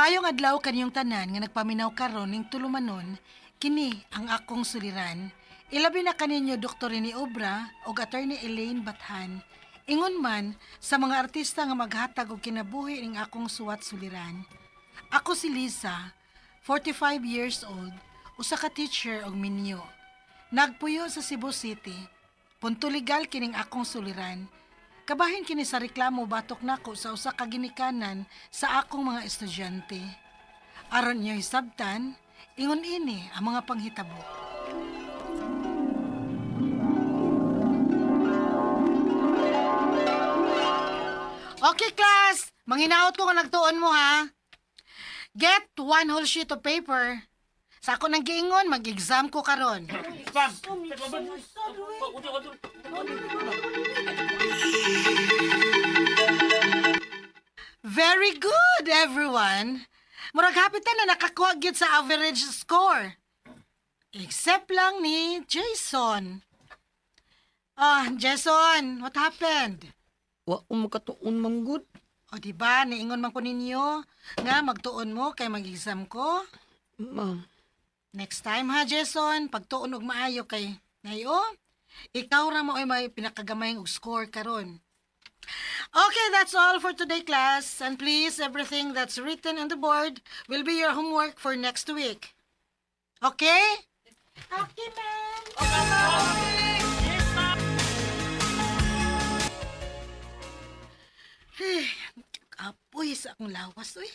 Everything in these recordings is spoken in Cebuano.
Maayong adlaw kaniyong tanan nga nagpaminaw karon ning tulumanon, kini ang akong suliran. Ilabi na kaninyo Dr. Rene Obra ug Attorney Elaine Bathan. Ingon man sa mga artista nga maghatag og kinabuhi ning akong suwat suliran. Ako si Lisa, 45 years old, usa ka teacher og minyo. Nagpuyo sa Cebu City. Punto legal kining akong suliran. Kabahin kini sa reklamo batok nako sa usa ka ginikanan sa akong mga estudyante. Aron niyo hisabtan, ingon ini ang mga panghitabo. Okay, class! Manghinaot ko nga nagtuon mo, ha? Get one whole sheet of paper. Sa ako nang giingon, mag-exam ko karon. Very good, everyone. Murag hapitan na nakakuha gyud sa average score. Except lang ni Jason. Ah, Jason, what happened? Wa ko makatuon, ma'am good. O di ba, niingon man ko ninyo nga magtuon mo kay mag-exam ko. Ma'am, Next time ha, Jason, pagtuon og maayo kay nayo. Ikaw ra mo ay may pinakagamay og score karon. Okay, that's all for today, class. And please, everything that's written on the board will be your homework for next week. Okay? Okay, ma'am. Okay, kapoy sa akong lawas, uy.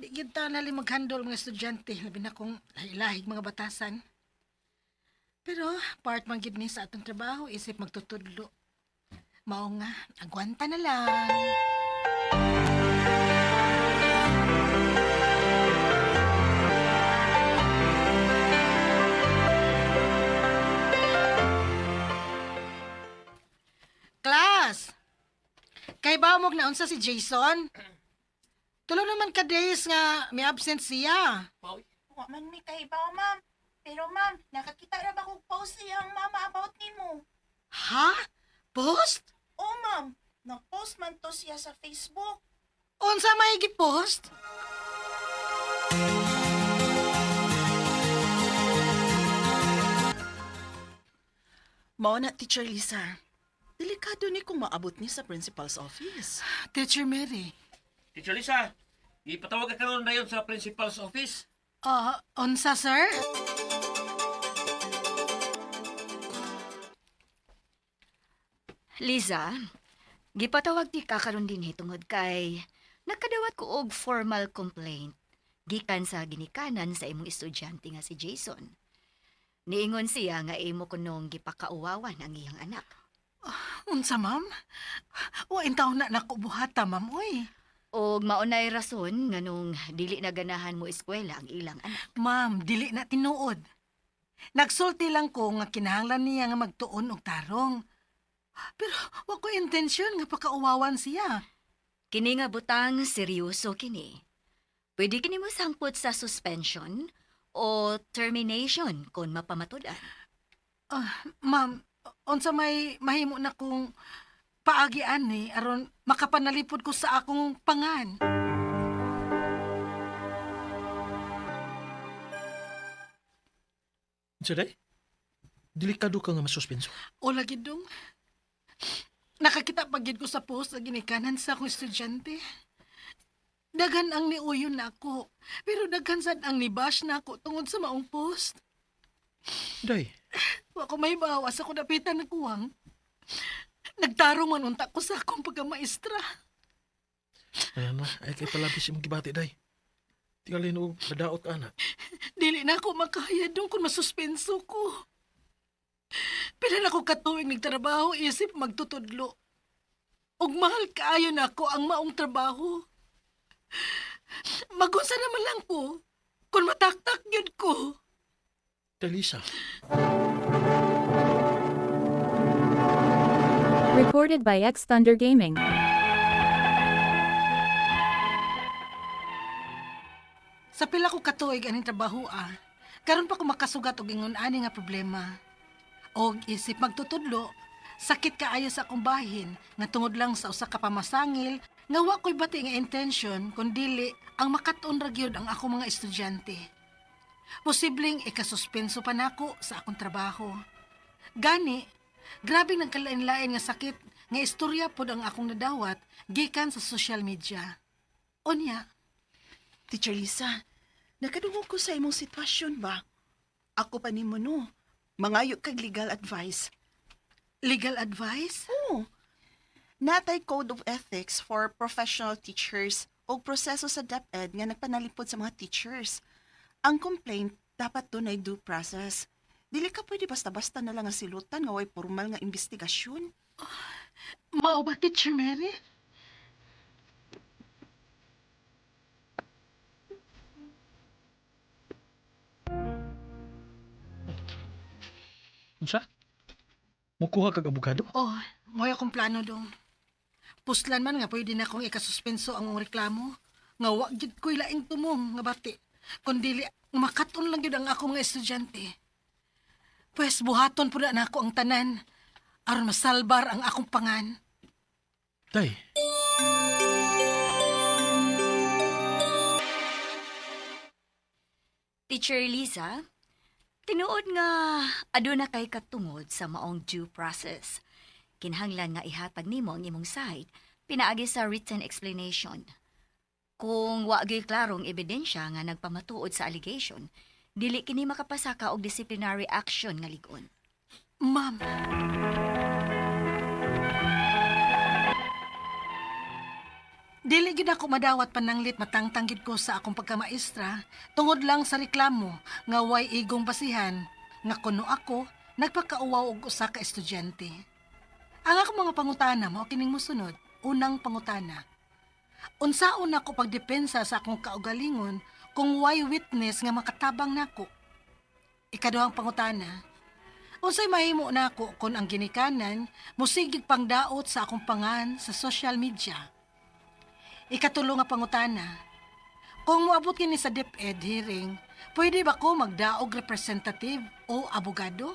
Di gyud ta nali mag-handle mga estudyante, labi na kung lahilahig mga batasan. Pero part man gyud ni sa atong trabaho isip magtutudlo. Mao nga, agwanta na lang. Class! Kay ba mo na unsa si Jason? Tulo naman ka days nga may absent siya. Wa man mi kahibaw, ma'am. Pero ma'am, nakakita ra ba kog post siyang mama about nimo? Ha? Post? Oh, ma'am. Nag-post man to siya sa Facebook. Unsa may gipost? Mao na, Teacher Lisa. Delikado ni kung maabot ni sa principal's office. Teacher Mary. Teacher Lisa, ipatawag ka karon dayon sa principal's office. Ah, unsa sir? Liza, gipatawag ti ka karon dinhi tungod kay nakadawat ko og formal complaint gikan sa ginikanan sa imong estudyante nga si Jason. Niingon siya nga imo kunong gipakauwawan ang iyang anak. Unsa ma'am? Wa intaw na nako buhata ma'am oy. Og maunay rason nganong dili na ganahan mo eskwela ang ilang anak. Ma'am, dili na tinuod. Nagsulti lang ko nga kinahanglan niya nga magtuon og tarong. Pero wa ko intensyon nga pakauwawan siya. Kini nga butang seryoso kini. Pwede kini mo sangpot sa suspension o termination kung mapamatud-an. Ah, ma'am, unsa may mahimo na kong paagian ni aron makapanalipod ko sa akong pangan. Unsa day? Delikado ka nga masuspenso. O lagi dong. Nakakita pa gid ko sa post na ginikanan sa akong estudyante. Daghan ang niuyon na ako, pero daghan sad ang nibash na ako tungod sa maong post. Day, Wa ko may bawas ako dapitan ng kuwang. Nagtarong man unta ko sa akong pagkamaestra. ayan na, ay kay palabis imong gibati, day. Tingalin og nadaot ka ana. Dili na ako makaya dong kung masuspenso ko. Pila na ko katuig nagtrabaho isip magtutudlo. Ug mahal kaayo na ako ang maong trabaho. Magunsa naman lang ko kung mataktak yun ko. Day, Lisa, Recorded by X Thunder Gaming. Sa pila ko katuig aning trabaho ah, karon pa ko makasugat og ingon ani nga problema. Og isip magtutudlo, sakit kaayo sa akong bahin nga tungod lang sa usa ka pamasangil Nga wa ko'y bati nga intention kun dili ang makat-on ra gyud ang ako mga estudyante. Posibleng ikasuspenso pa nako sa akong trabaho. Gani, grabe nagkalain-lain nga sakit nga istorya pod ang akong nadawat gikan sa social media. Unya, Teacher Lisa, nakadungog ko sa imong sitwasyon ba? Ako pa nimo no. Mangayo kag legal advice. Legal advice? Oo. Natay Code of Ethics for Professional Teachers o proseso sa DepEd nga nagpanalipod sa mga teachers. Ang complaint dapat dunay due process. Dili ka pwede basta-basta na lang nga silutan nga way formal nga investigasyon. Mao ba, Teacher Mary? Unsa? Mukuha kag abogado? Oh, mo'y akong plano dong. Puslan man nga pwede na akong ikasuspenso ang mong reklamo. Nga wa gyud ko'y laing tumong nga bati. Kun dili makaton lang gyud ang akong mga estudyante. Pues buhaton pud na nako ang tanan aron masalbar ang akong pangan. Day. Teacher Liza, tinuod nga aduna kay katungod sa maong due process. Kinahanglan nga ihatag nimo ang imong side pinaagi sa written explanation. Kung wa gyud klarong ebidensya nga nagpamatuod sa allegation, dili kini makapasaka og disciplinary action nga lig-on. Ma'am. Dili gid ako madawat pananglit matangtang gid ko sa akong pagkamaestra tungod lang sa reklamo nga way igong basihan nga kuno ako nagpakauwaw og usa ka estudyante. Ang akong mga pangutana mao kining mosunod. Unang pangutana. Unsaon nako pagdepensa sa akong kaugalingon kung way witness nga makatabang nako? Ikaduhang pangutana. Unsay mahimo nako kon ang ginikanan mosigig pangdaot sa akong pangan sa social media? Ikatulo nga pangutana. Kung moabot kini sa DepEd hearing, pwede ba ko magdaog representative o abogado?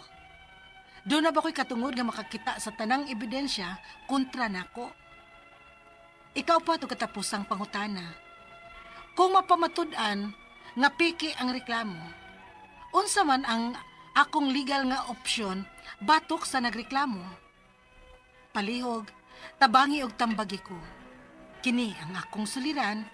Doon na ba ko'y katungod nga makakita sa tanang ebidensya kontra nako? Ikaw pa to katapusang pangutana. Kung mapamatud-an nga piki ang reklamo, unsa man ang akong legal nga opsyon batok sa nagreklamo? Palihog, tabangi og tambagi ko. Kini ang akong suliran,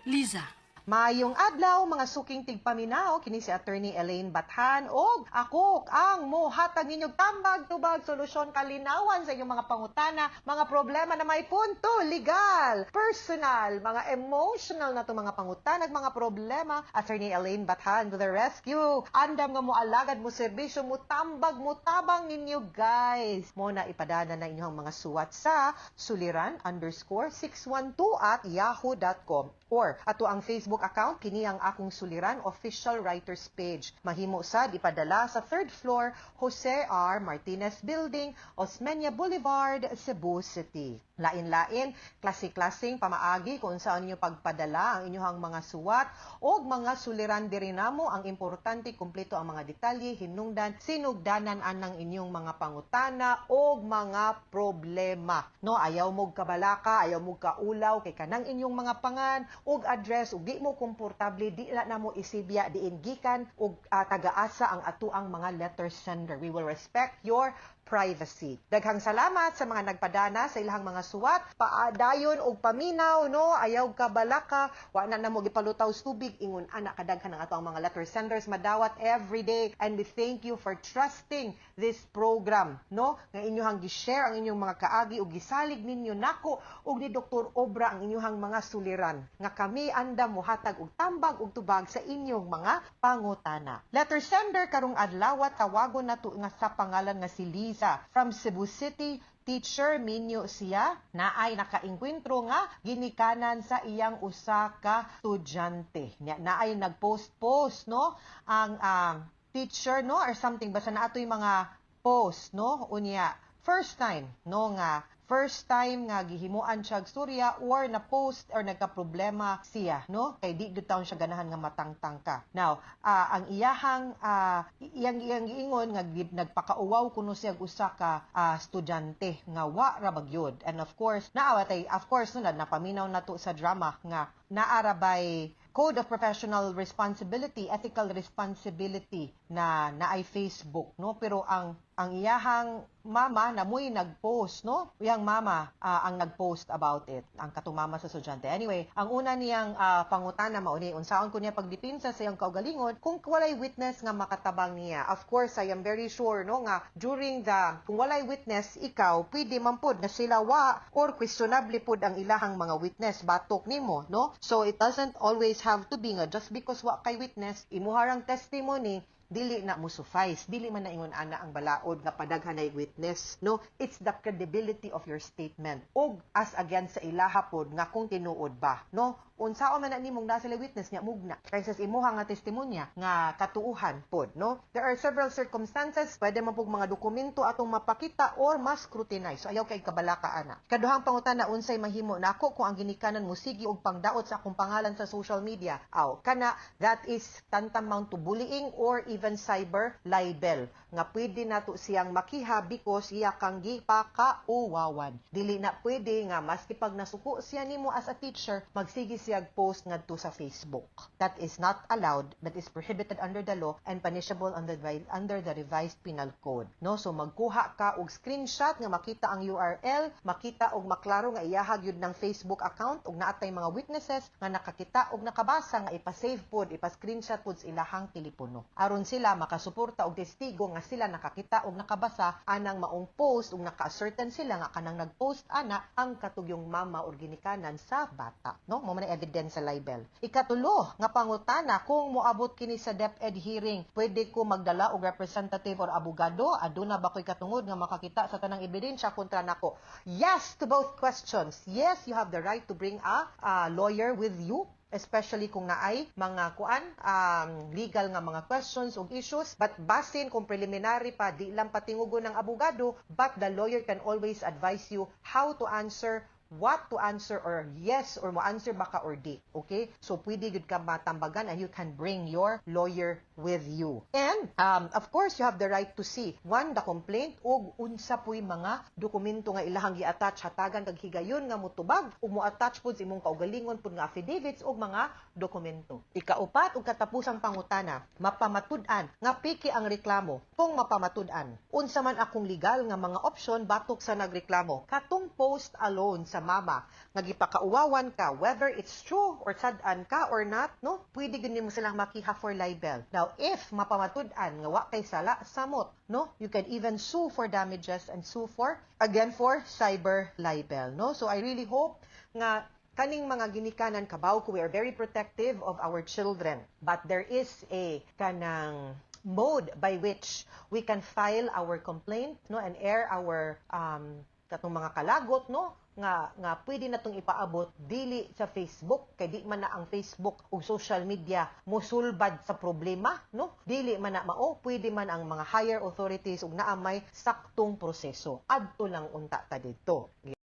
Liza. Maayong adlaw mga suking tigpaminaw, kini si Attorney Elaine Bathan og ako ang mohatag ninyong tambag tubag solusyon kalinawan sa inyong mga pangutana, mga problema na may punto legal, personal, mga emotional na to mga pangutana, mga problema. Attorney Elaine Bathan to the rescue. Andam nga mo alagad mo serbisyo mo tambag mo tabang ninyo, guys. Mo na ipadana na inyong mga suwat sa suliran_612@yahoo.com or ato ang Facebook account, kini ang Akong Suliran Official Writers Page. Mahimo sad ipadala sa third floor, Jose R. Martinez Building, Osmeña Boulevard, Cebu City. Lain-lain, klase-klaseng pamaagi kung saan ninyo pagpadala ang inyong mga suwat o mga suliran diri namo. Ang importante, kumpleto ang mga detalye, hinungdan, sinugdanan anang inyong mga pangutana o mga problema. No, ayaw mo kabalaka, ayaw mo kaulaw kay kanang inyong mga pangan ug address ug di mo komportable, di na namo isibya diin gikan ug tagaasa ang atuang mga letter sender. We will respect your privacy. Daghang salamat sa mga nagpadana sa ilahang mga suwat. Paadayon og paminaw, no, ayaw kabalaka, wa na namo gipalutaw tubig ingon ana kadaghan ang atoang mga letter senders madawat every day, and we thank you for trusting this program, no, nga inyohang gi-share ang inyong mga kaagi ug gisalig ninyo nako ug ni Dr. Obra ang inyong mga suliran nga kami andam mohatag og tambag ug tubag sa inyong mga pangutana. Letter sender karong adlaw, tawagon nato nga sa pangalan nga si Liza from Cebu City. Teacher minyo siya, naay nakaengkwentro nga ginikanan sa iyang usa ka estudyante. Nya naay nagpost-post, no, ang teacher, no, or something, basta naatoy mga post, no. Unya first time, no, nga First time nga gihimuan siya og storya or na post or nagka-problema siya, no? Kay di gyud taon siya ganahan nga matangtang ka. Now, ang iyahang iyang iyang giingon nga nagpakauwaw kuno siya og usa ka estudyante nga wa ra bagyod. And of course, naa tay, of course, no, napaminaw nato sa drama nga naa ra bay Code of Professional Responsibility, ethical responsibility na naay Facebook, no? Pero ang iyahang mama na mo'y nag-post, no? Iyang mama ang nag-post about it, ang katong mama sa estudyante. Anyway, ang una niyang pangutana mao ni, unsaon ko niya pagdipinsa sa iyang kaugalingon kung walay witness nga makatabang niya? Of course, I am very sure, no, nga during the kung walay witness ikaw, pwede man pod na sila wa or questionable pod ang ilahang mga witness batok nimo, no? So it doesn't always have to be nga just because wa kay witness, imuharang testimony dili na mo suffice, dili man na ingon ana ang balaod nga padaghan ay witness, no? It's the credibility of your statement ug as against sa ilaha pod nga kung tinuod ba, no? Unsaon man na nimong naa sila witness niya, mugna kaysa sa imuha nga testimonya nga katuuhan pod, no? There are several circumstances, pwede man pug mga dokumento atong mapakita or mas scrutinize, so ayaw kay kabalaka ana. Kaduhang pangutana, unsay mahimo nako kung ang ginikanan mo sige og pangdaot sa akong pangalan sa social media? Aw, kana, that is tantamount to bullying or even cyber libel nga pwede nato siyang makiha because iya kang gipakauwawan. Dili na pwede nga maski pag nasuko siya nimo as a teacher, magsige siya post ngadto sa Facebook. That is not allowed. That is prohibited under the law and punishable under the Revised Penal Code. No, so magkuha ka og screenshot nga makita ang URL, makita og maklaro nga iyahag yun ng Facebook account ug naatay mga witnesses nga nakakita og nakabasa nga ipa-save pod, ipa-screenshot pod sa ilahang telepono. Aron sila makasuporta og testigo nga sila nakakita og nakabasa anang maong post ug naka-ascertain sila nga kanang nag-post ana ang katugyong mama or ginikanan sa bata, no? Mao man ang evidence sa libel. Ikatulo nga pangutana, kung moabot kini sa DepEd hearing, pwede ko magdala og representative or abogado? Aduna ba ko'y katungod nga makakita sa tanang ebidensya kontra nako? Yes to both questions. Yes, you have the right to bring a lawyer with you, especially kung naay mga kuan legal nga mga questions ug issues, but basin kung preliminary pa, di lang patingugon ng abogado, but the lawyer can always advise you how to answer, what to answer, or yes or mo answer baka or di. Okay, so pwede gud ka matambagan and you can bring your lawyer with you. And of course, you have the right to see one, the complaint ug unsa puy mga dokumento nga ilahang gi-attach. Hatagan kag higayon nga motubag ug mo-attach pud sa imong kaugalingon pud nga affidavits ug mga dokumento. Ikaupat ug katapusang pangutana, mapamatud-an nga piki ang reklamo? Kung mapamatud-an, unsa man akong legal nga mga opsyon batok sa nagreklamo? Katong post alone sa mama nga gipakauwawan ka, whether it's true or sad-an ka or not, no, pwede gyud nimo silang makiha for libel. Now, if mapamatud-an nga wa kay sala, samot, no, you can even sue for damages and sue for again for cyber libel, no? So I really hope nga kaning mga ginikanan, kabaw ko we are very protective of our children, but there is a kanang mode by which we can file our complaint, no, and air our katong mga kalagot, no, nga pwede na tong ipaabot dili sa Facebook, kay di man na ang Facebook ug social media mosulbad sa problema, no? Dili man na mao, pwede man ang mga higher authorities ug naa may saktong proseso. Adto lang unta ta didto.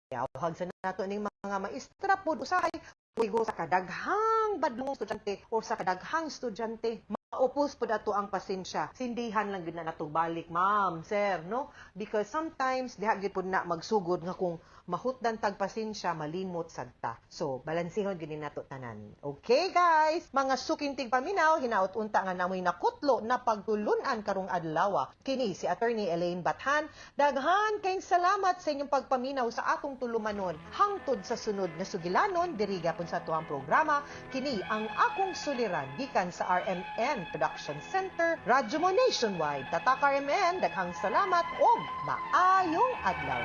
Giyawhag sa nato ning mga maestra pod usahay siguro sa kadaghang badlong estudyante o sa kadaghang estudyante, maupos pod ato ang pasensya. Sindihan lang gyud na nato balik, ma'am, sir, no? Because sometimes diha gyud pod na magsugod nga kung mahutdan tag pasensya, malimot sad ta. So balansihon gyud ni nato tanan. Okay guys, mga suking tigpaminaw, hinaot unta nga namoy nakutlo na pagtulunan karong adlaw. Kini si Attorney Elaine Bathan. Daghan kayong salamat sa inyong pagpaminaw sa atong tulumanon. Hangtod sa sunod na sugilanon diri gapon sa atuang programa, kini ang Akong Suliran, gikan sa RMN Production Center, Radyo Mo Nationwide. Tatak RMN, daghang salamat ug maayong adlaw.